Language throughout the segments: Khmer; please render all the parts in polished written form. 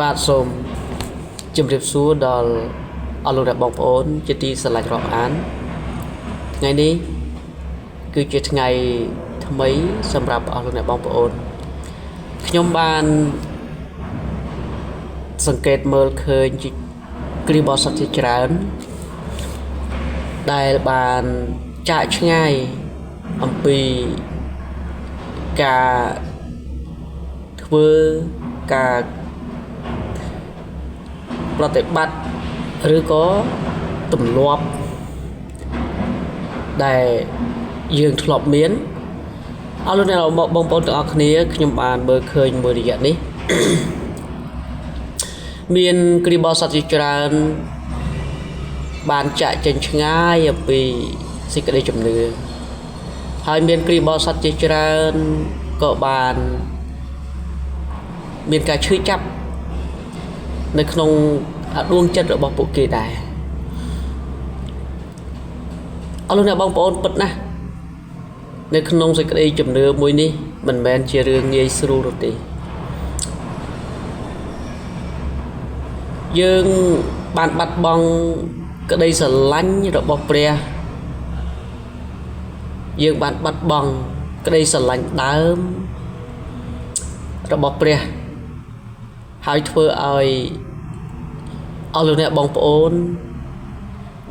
បាទសូមជម្រាបសួរដល់អស់លោកអ្នកបងប្អូនជាទីស្រឡាញ់រាប់អានថ្ងៃនេះគឺជាថ្ងៃថ្មីសម្រាប់អស់លោកអ្នកបងប្អូនខ្ញុំបានសង្កេតមើលឃើញជាគ្រីស្ទបរិស័ទជាច្រើនដែលបានចាកឆ្ងាយអំពីការធ្វើការប្រតិបត្តិឬក៏ទម្លាប់ដែលយើងធ្លាប់មានអស់លោកអ្នកបងប្អូនទាំងអស់គ្នាខ្ញុំបានមើលឃើញមួយរយៈនេះ មានគ្រីស្ទបរិស័ទជាច្រើនបានចាក់ចេញឆ្ងាយអំពីសេចក្តីជំនឿហើយមានគ្រីស្ទបរិស័ទជាច្រើនក៏បានមានការឈឺចាប់នៅក្នុងដួងចិត្តរបស់ពួកគេដែរអស់លោកអ្នកបងប្អូនពិតណាស់នៅក្នុងសេចក្តីជំនឿមួយនេះមិនមែនជារឿងងាយស្រួលនោះទេយើងបានបាត់បង់ក្តីស្រឡាញ់របស់ព្រះយើងបានបាត់បង់ក្តីស្រឡាញ់ដើមរបស់ព្រះហើយធ្វើឲ្យអស់លោកអ្នកបងប្អូន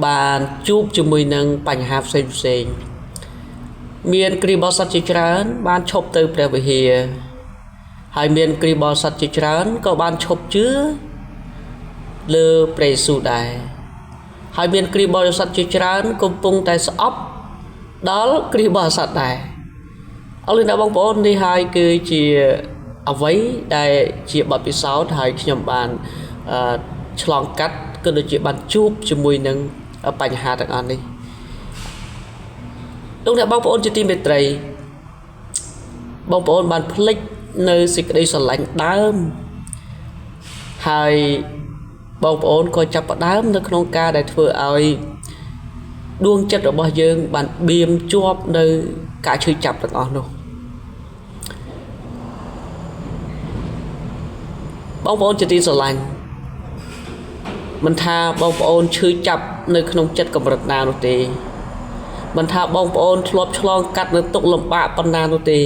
បានជួបជាមួយនឹងបញ្ហាផ្សេងផ្សេងមានគ្រីស្ទបរិស័ទជាច្រើនបានឈប់ទៅព្រះវិហារហើយមានគ្រីស្ទបរិស័ទជាច្រើនក៏បានឈប់ជឿលើព្រះយេស៊ូវដែរហើយមានគ្រីស្ទបរិស័ទជាច្រើនកំពុងតែស្អប់ដល់គ្រីស្ទបរិស័ទដែរអស់លោកអ្នកបងប្អូននេះហើយគឺជាអ្វីដែលជាបទពិសោធន៍ហើយខ្ញុំបានឆ្លងកាត់ក៏ដូចជាបានជួបជាមួយនឹងបញ្ហាទាំងអស់នេះលោកអ្នកបងប្អូនជាទីមេត្រីបងប្អូនបានភ្លេចនៅសេចក្តីស្រឡាញ់ដើមហើយបងប្អូនក៏ចាប់ផ្ដើមនៅក្នុងការដែលធ្វើឲ្យដួងចិត្តរបស់យើងបានបៀមជាប់នៅការឈឺចាប់ទាំងអស់នោះបងប្អូនជាទីស្រឡាញ់មិនថាបងប្អូនឈឺចាប់នៅក្នុងចិត្តកម្រិតណានោះទេមិនថាបងប្អូនធ្លាប់ឆ្លងកាត់នៅទុក្ខលំបាកប៉ុណ្ណានោះទេ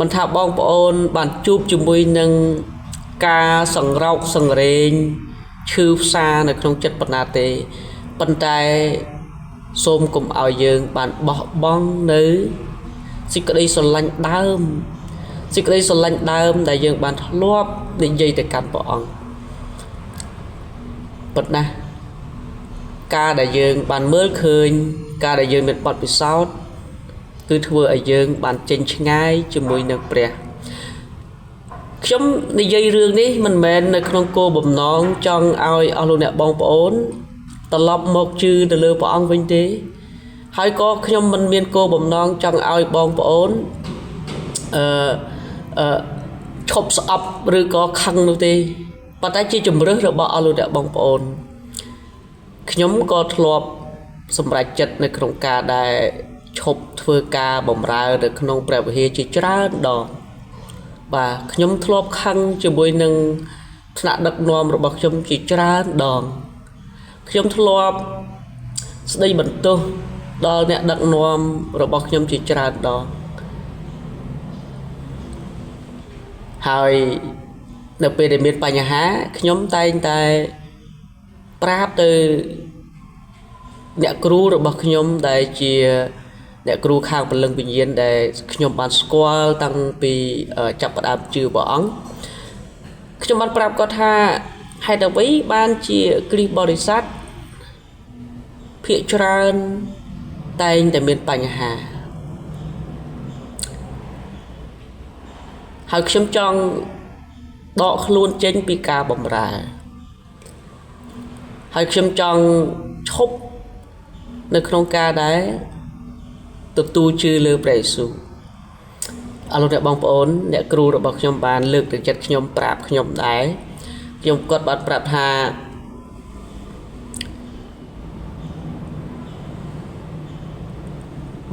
មិនថាបងប្អូនបានជួបជាមួយនឹងការសង្រោកសង្រេងឈឺផ្សានៅក្នុងចិត្តប៉ុណ្ណាទេប៉ុន្តែសូមកុំឲ្យយើងបានបោះបង់នៅសេចក្តីស្រឡាញ់ដើមសេចក្តីស្រឡាញ់ដើមដែលយើងបានធ្លាប់និយាយទៅកាន់ព្រះអង្គពិតណាស់ការដែលយើងបានមើលឃើញការដែលយើងមានបទពិសោធន៍គឺធ្វើឲ្យយើងបានចេញឆ្ងាយជាមួយនឹងព្រះខ្ញុំនិយាយរឿងនេះមិនមែននៅក្នុងគោលបំណងចង់ឲ្យអស់លោកអ្នកបងប្អូនត្រឡប់មកជឿទៅលើព្រះអង្គវិញទេហើយក៏ខ្ញុំមិនមានគោលបំណងចង់ឲ្យបងប្អូនឈប់ស្អប់ឬក៏ខឹងនោះទេប៉ុន្តែជាជំរើសរបស់អស់លោកអ្នកបងប្អូនខ្ញុំក៏ធ្លាប់សម្រេចចិត្តនៅក្នុងការដែលឈប់ធ្វើការបម្រើនៅក្នុងព្រះវិហារជាច្រើនដងបាទខ្ញុំធ្លាប់ខឹងជាមួយនឹងថ្នាក់ដឹកនាំរបស់ខ្ញុំជាច្រើនដងខ្ញុំធ្លាប់ស្ដីបន្ទោសដល់អ្នកដឹកនាំរបស់ខ្ញុំជាច្រើនដងហើយនៅពេលដែលមានបញ្ហាខ្ញុំតែងតែប្រាប់ទៅអ្នកគ្រូរបស់ខ្ញុំដែលជាអ្នកគ្រូខាងព្រលឹងវិញ្ញាណដែលខ្ញុំបានស្គាល់តាំងពីចាប់ផ្ដើមជឿព្រះអង្គខ្ញុំបានប្រាប់គាត់ថាហេតុអ្វីបានជាគ្រីស្ទបរិស័ទភាគច្រើនតែងតែមានបញ្ហាហើយខ្ញុំចង់ដកខ្លួនចេញពីការបម្រើហើយខ្ញុំចង់ឈប់នៅក្នុងការដែលទទួលជឿលើព្រះយេស៊ូវអស់លោកអ្នកបងប្អូនអ្នកគ្រូរបស់ខ្ញុំបានលើកទឹកចិត្តខ្ញុំប្រាប់ខ្ញុំដែរខ្ញុំគាត់បានប្រាប់ថា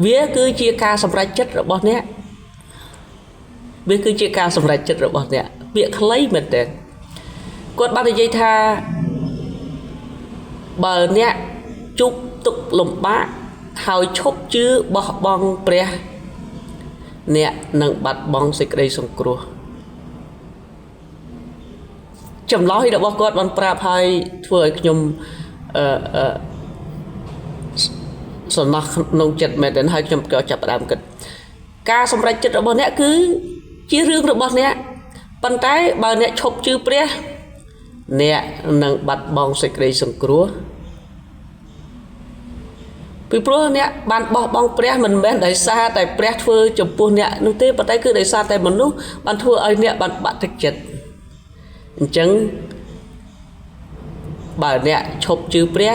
វាគឺជាការសម្រេចចិត្តរបស់អ្នកវាគឺជាការសម្រេចចិត្តរបស់អ្នកពាក្យខ្លីមែនទែន គាត់បាននិយាយថាបើអ្នកជួបទុក្ខលំបាកហើយឈប់ជឿបោះបង់ព្រះអ្នកនឹងបាត់បង់សេចក្តីសង្គ្រោះចម្លើយរបស់គាត់បានប្រាប់ហើយធ្វើឲ្យខ្ញុំអឺសំណោះក្នុងចិត្តមែនទែនហើយខ្ញុំក៏ចាប់ផ្ដើមគិតការសម្រេចចិត្តរបស់អ្នកគឺជារឿងរបស់អ្នកប៉ុន្តែបើអ្នកឈប់ជឿព្រះអ្នកនឹងបាត់បង់សេចក្តីសង្គ្រោះពីព្រោះអ្នកបានបោះបង់ព្រះមិនមែនដោយសារតែព្រះធ្វើចំពោះអ្នកនោះទេប៉ុន្តែគឺដោយសារតែមនុស្សបានធ្វើឲ្យអ្នកបានបាក់ទឹកចិត្តអញ្ចឹងបើអ្នកឈប់ជឿព្រះ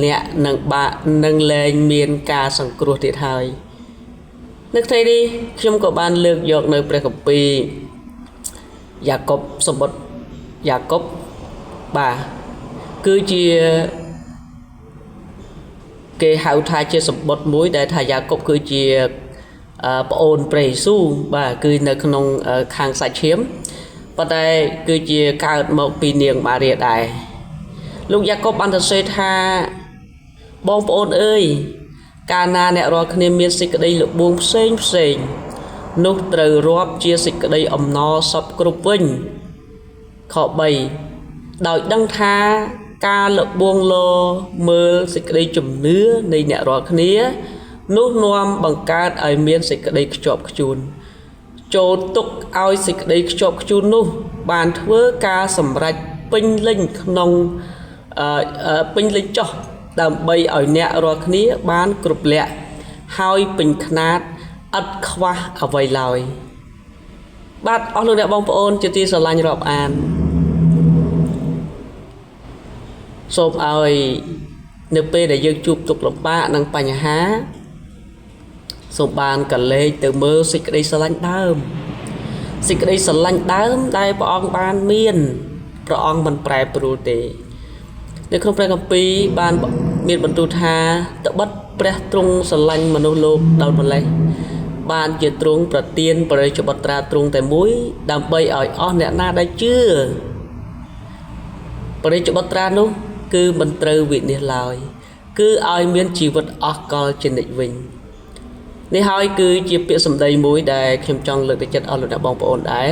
អ្នកនឹងបាក់នឹងលែងមានការសង្គ្រោះទៀតហើយនៅថ្ងៃនេះខ្ញុំក៏បានលើកយកនៅព្រះគម្ពីរយ៉ាកុបសម្បត្តិយ៉ាកុបបាទគឺជាគេហៅថាជាសម្បត្តិមួយដែលថាយ៉ាកុបគឺជាប្អូនព្រះយេស៊ូវបាទគឺនៅក្នុងខាងសាច់ឈាមប៉ុន្តែគឺជាកើតមកពីនាងម៉ារីដែរលោកយ៉ាកុបបានសរសេរថាបងប្អូនអើយកាលណាអ្នករាល់គ្នាមានសេចក្តីល្បួងផ្សេងផ្សេងនោះត្រូវរាប់ជាសេចក្តីអំណរសពគ្រប់វិញខ3ដោយដឹងថាការល្បួងលមើលសេចក្តីជំនឿនៃអ្នករាល់គ្នានោះនាំបង្កើតឲ្យមានសេចក្តីខ្ជាប់ខ្ជួនចូលទុកឲ្យសេចក្តីខ្ជាប់ខ្ជួននោះបានធ្វើការសម្រេចពេញលេញក្នុងពេញលេញចុះដើម្បីឲ្យអ្នករាល់គ្នាបានគ្រប់លក្ខហើយពេញខ្នាតឥតខ្វះអ្វីឡើយបាទអស់លោកអ្នកបងប្អូនជាទីស្រឡាញ់រាប់អានសូមឲ្យនៅពេលដែលយើងជួបទុក្ខលំបាកនិងបញ្ហាសូមបានកលេចទៅមើលសេចក្តីស្រឡាញ់ដើមសេចក្តីស្រឡាញ់ដើមដែលព្រះអង្គបានមានព្រះអង្គមិនប្រែប្រួលទេនៅក្នុងព្រះគម្ពីរបានមានបន្ទូលថាត្បិតព្រះទ្រង់ស្រឡាញ់មនុស្សលោកដល់ម្ល៉េះបានជាទ្រង់ប្រទានព្រះរាជបុត្រាទ្រង់តែមួយដើម្បីឲ្យអស់អ្នកណាដែលជឿព្រះរាជបុត្រានោះគឺមិនត្រូវវិនិច្ឆ័យឡើយគឺឲ្យមានជីវិតអស់កលជានិច្ចវិញនេះហើយគឺជាពាក្យសម្ដីមួយដែលខ្ញុំចង់លើកទឹកចិត្តអស់លោកអ្នកបងប្អូនដែរ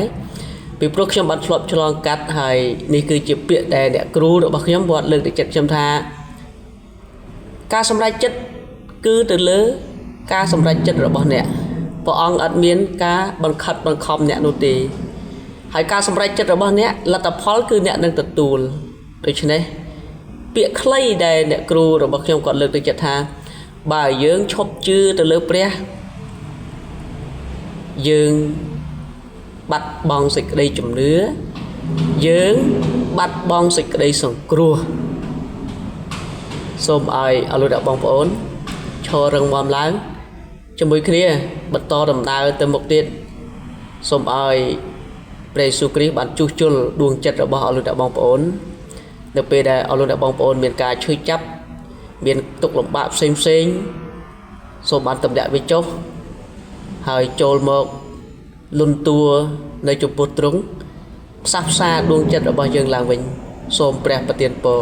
ពីព្រោះខ្ញុំបានធ្លាប់ឆ្លងកាត់ហើយនេះគឺជាពាក្យដែលអ្នកគ្រូរបស់ខ្ញុំគាត់លើកទឹកចិត្តខ្ញុំថាការសម្រេចចិត្តគឺទៅលើការសម្រេចចិត្តរបស់អ្នកព្រះអង្គអត់មានការបង្ខិតបង្ខំអ្នកនោះទេហើយការសម្រេចចិត្តរបស់អ្នកលទ្ធផលគឺអ្នកនឹងទទួលដូច្នេះពាក្យខ្លីដែលអ្នកគ្រូរបស់ខ្ញុំគាត់លើកទឹកចិត្តថាបើយើងឈប់ជឿទៅលើព្រះយើងបាត់បង់សេចក្តីជំនឿយើងបាត់បង់សេចក្តីសង្គ្រោះសូមឲ្យអស់លោកអ្នកបងប្អូនឈររឹងមាំឡើងជាមួយគ្នាបន្តដំណើរទៅមុខទៀតសូមឲ្យព្រះយេស៊ូវគ្រីស្ទបានជួសជុលដួងចិត្តរបស់អស់លោកអ្នកបងប្អូននៅពេលដែលអស់លោកអ្នកបងប្អូនមានការឈឺចាប់មានទុក្ខលំបាកផ្សេងផ្សេងសូមបានទម្លាក់វាចុះហើយចូលមកលន់តួនៅចំពោះទ្រង់ផ្សះផ្សាដួងចិត្តរបស់យើងឡើងវិញសូមព្រះប្រទានពរ